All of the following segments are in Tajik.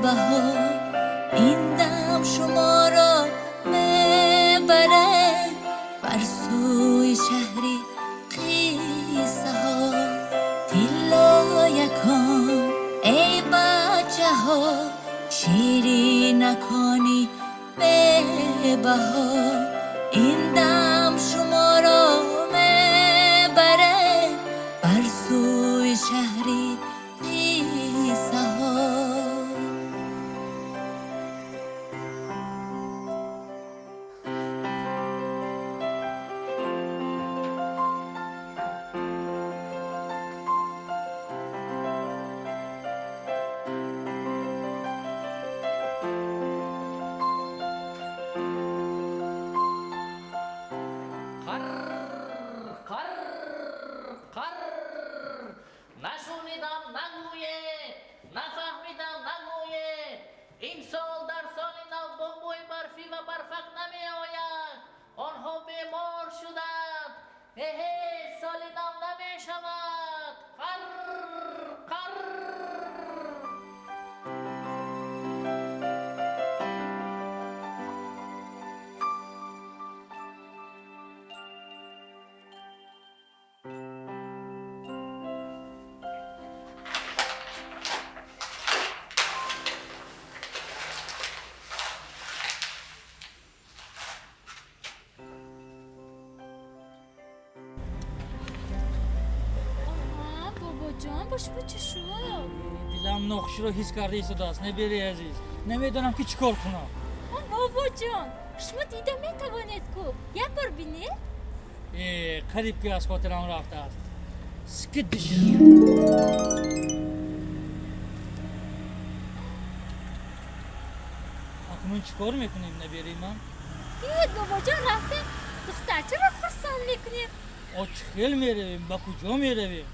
Бебаҳо, ин дам шуморо мебарад бар сӯи шаҳри қиссаҳо. Тиллоякон, эй бачаҳо, ширинакони бебаҳо, ин дам шуморо мебарад бар сӯи шаҳри қиссаҳо. Қар, қар, қар, нашунидам нагӯе, нафаҳмидам нагӯе. Имсол дар соли нав бобои барфӣ ва барфак намеояд, онҳо бемор шуданд. Эҳе, соли нав намешавад. Қар, қар. Оҳа, бобоҷон, бо шумо чӣ шуд? Дилам нохуширо ҳис карда истодааст, набераи азиз. Намедонам, ки чӣ кор кунам. О, бобоҷон, шумо дида метавонед ку, як бор бинед. Э, қариб ки аз хотирам рафтааст. Скидиш. Акнун чӣ кор мекунем, набераи ман? Биёед, бобоҷон, рафтем, духтарчаро хурсанд мекунем. О, чӣ хел меравем, ба куҷо меравем?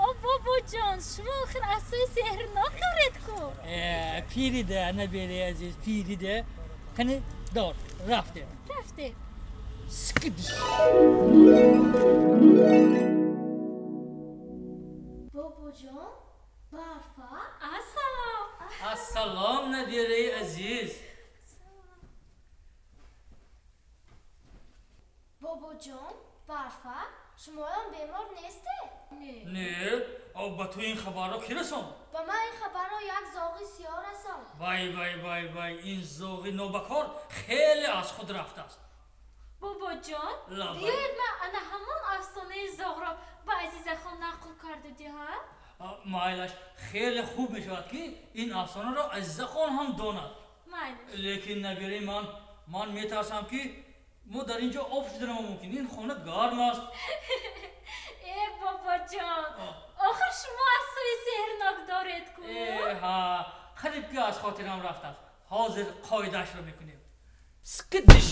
О, бобоҷон, шумо охир асои сеҳрнок доред ку. Э, пирида, набераи азиз, пирида. Қани, дор, рафтем. Рафтем. Скидиш. Бобоҷон, барфа. Ассалом. Ассалом, набераи азиз. Бобоҷон, барфа, шумоён бемор нестед? Не. Не, о, ба ту ин хабарро кӣ расонд? Ба ман ин хабарро як зоғи сиёҳ расонд. Вай, вай, вай, вай, ин зоғи нобакор хеле аз худ рафтааст. Бобоҷон, Лабай. биёед, ман ана ҳамон афсонаи зоғро ба Азизахон нақл карду диҳам. А, майлаш, хеле хуб мешавад, ки ин афсонаро Азизахон ҳам донад. Майли. Лекин, набираи ман, ман метарсам, ки мо дар ин ҷо об шуданама мумкин, ин хона гарм аст. Э, бобоҷон, охир шумо асои сеҳрнок доред ку. Э, ҳа, қариб ки аз хотирам рафтааст. Ҳозир қоидаашро мекунем. Скидиш.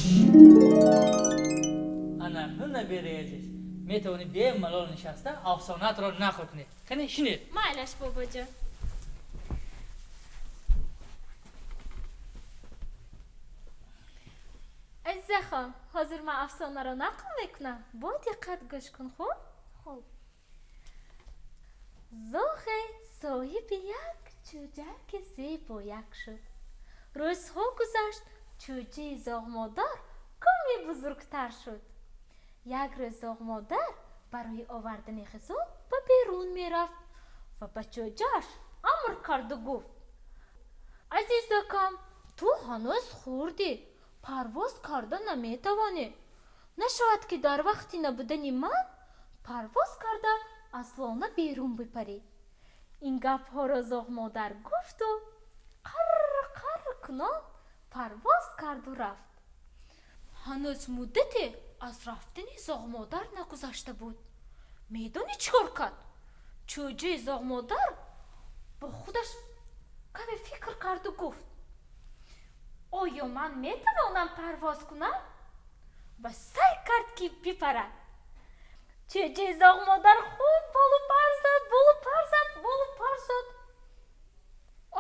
Ана акнун, набираи азиз, метавонӣ бемалол нишаста афсонаатро нақл кунед. Қани, шинед. Майлаш, бобоҷон. Азизахон, ҳозир ман афсонаро нақл мекунам, бо диққат гӯш кун, хуб? Хуб. Зоғе соҳиби як чӯҷаки зебояк шуд. Рӯзҳо гузашт, чӯҷаи зоғмодар каме бузургтар шуд. Як рӯз зоғмодар барои овардани ғизо ба берун мерафт ва ба чӯҷааш амр карду гуфт: «Азизакам, ту ҳанӯз хурдӣ, парвоз карда наметавонӣ. Нашавад, ки дар вақти набудани ман парвоз карда аз лона берун бипарӣ». Ин гапҳоро зоғмодар гуфту қарр қарр кунон парвоз карду рафт. Ҳанӯз муддате аз рафтани зоғмодар нагузашта буд, медонӣ чӣ кор кард? Чӯҷаи зоғмодар бо худаш каме фикр карду гуфт: «Оё ман метавонам парвоз кунам?» Ва сай кард, ки бипарад. Чӯҷаи зоғмодар хуб болу пар зад, болу пар зад, болу пар зад,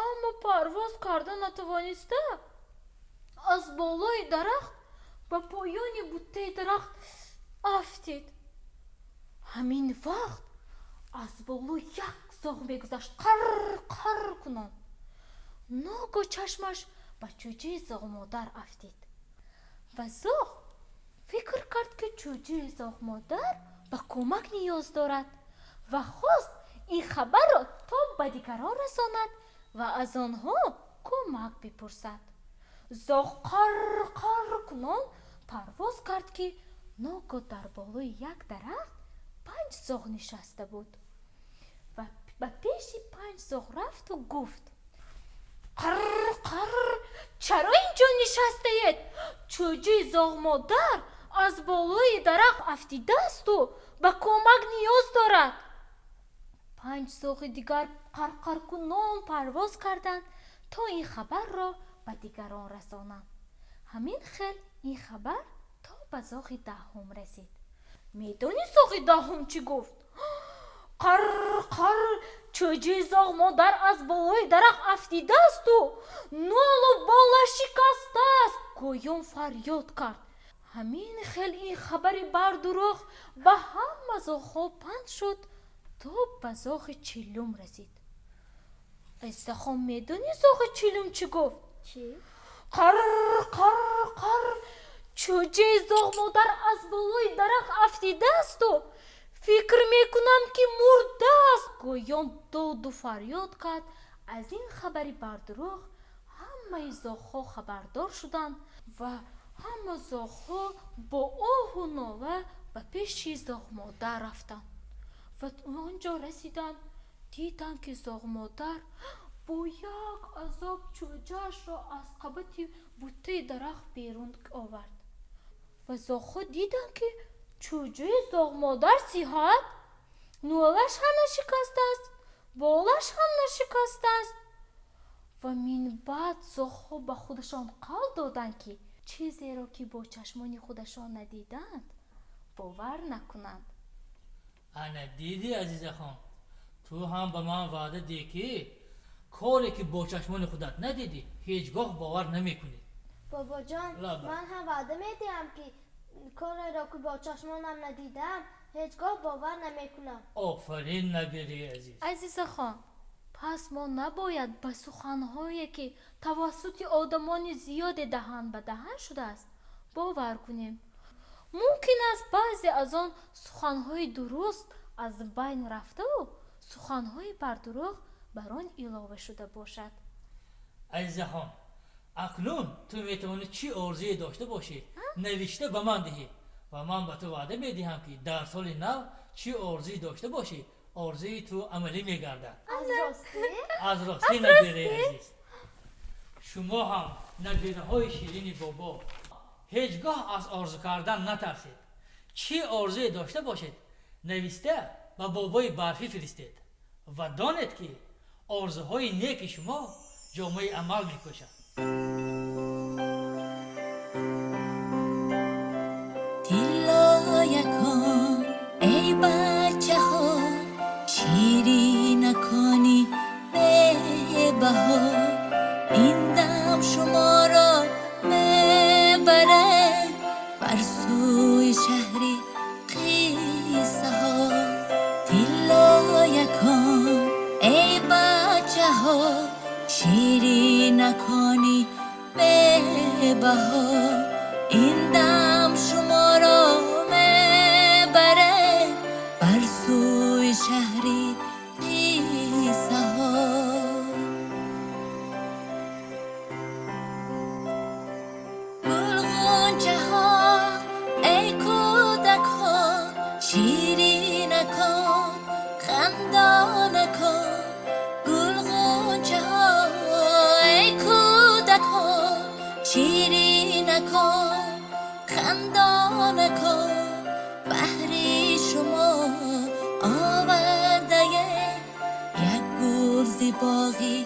аммо парвоз карда натавониста, аз болои дарахт ба поёни буттаи дарахт афтид. Ҳамин вақт аз боло як зоғ мегузашт, қарр қарр кунон. Ногоҳ чашмаш ба чӯҷаи зоғмодар афтид ва зоғ фикр кард, ки чӯҷаи зоғмодар ба кӯмак ниёз дорад ва хост ин хабарро то ба дигарон расонад ва аз онҳо кӯмак бипурсад. Зоғ қарр қарр кунон парвоз кард, ки ногоҳ дар болои як дарахт панҷ зоғ нишаста буд ва ба пеши панҷ зоғ рафту гуфт: «Қарр қарр, чаро инҷо нишастаед? Чӯҷаи зоғмодар аз болои дарахт афтидаасту ба кӯмак ниёз дорад». Панҷ зоғи дигар қарқаркунон парвоз карданд, то ин хабарро ба дигарон расонанд. Ҳамин хел ин хабар то ба зоғи даҳум расид. Медонӣ, зоғи даҳум чӣ гуфт? «Қарр қарр, чӯҷаи зоғмодар аз болои дарахт афтидаасту нолу болаш шикастааст», гӯён фарёд кард. Ҳамин хел ин хабари бардурӯғ ба ҳама зоғҳо панд шуд, то ба зоғи чилум расид. Азизахон, медонӣ, зоғи чилум чӣ гуфт? Чӣ? «Қарр қарр қарр, чӯҷаи зоғмодар аз болои дарахт афтидаасту фикр мекунам, ки мурдааст», гӯён доду фарёд кард. Аз ин хабари бардурӯғ ҳамаи зоғҳо хабардор шуданд ва ҳама зоғҳо бо оҳу нола ба пеши зоғмодар рафтанд ва он ҷо расиданд, диданд, ки зоғмодар бо як азоб чӯҷаашро аз қабати буттаи дарахт берун овард. Ва зоғҳо диданд, ки чӯҷаи зоғмодар сиҳат, нолаш ҳам нашикастааст, болаш ҳам нашикастааст. Ва минбаъд зоғҳо ба худашон қавл доданд, ки чизеро, ки бо чашмони худашон надиданд, бовар накунанд. Ана дидӣ, Азизахон, ту ҳам ба ман ваъда диҳ, ки коре ки бо чашмони худат надидӣ, ҳеҷ гоҳ бовар намекунӣ. Бобоҷон, Лаба. ман ҳам ваъда медиҳам, ки кореро, ки бо чашмонам надидаам, ҳеҷ гоҳ бовар намекунам. Офарин, набираи азиз. Азизахон, пас мо набояд ба суханҳое, ки тавассути одамони зиёде даҳан ба даҳан шудааст, бовар кунем. Мумкин аст, баъзе аз он суханҳои дуруст аз байн рафтаву суханҳои бардурӯғ бар он илова шуда бошад. Азизахон, акнун ту метавонӣ чӣ орзуе дошта бошӣ, навишта ба ман диҳӣ ва ман ба ту ваъда медиҳам, ки дар соли нав чӣ орзуе дошта бошӣ, орзуи ту амалӣ мегардад. Аз ростӣ? Аз ростӣ, набираи азиз. Шумо ҳам, набираҳои ширини бобо, ҳеҷ гоҳ аз орзу кардан натарсед. Чӣ орзуе дошта бошед, нависта ба бобои барфӣ фиристед ва донед, ки орзуҳои неки шумо ҷомаи амал мепӯшад. Тиллоякон, эй бачаҳо, ширинакони бебаҳо, ин дам шуморо мебарад бар сӯи шаҳри қиссаҳо. Тиллоякон, эй бачаҳо, ширинакони бебаҳо, ин дам шуморо мебарад бар сӯи шаҳри қиссаҳо. Гулғунчаҳо, эй кӯдакҳо, ширинакон, хандонакон, гулғунчаҳо, эй кӯдакҳо, ширинакон, хандонакон, баҳри шумо овардаем як гул зи боғи.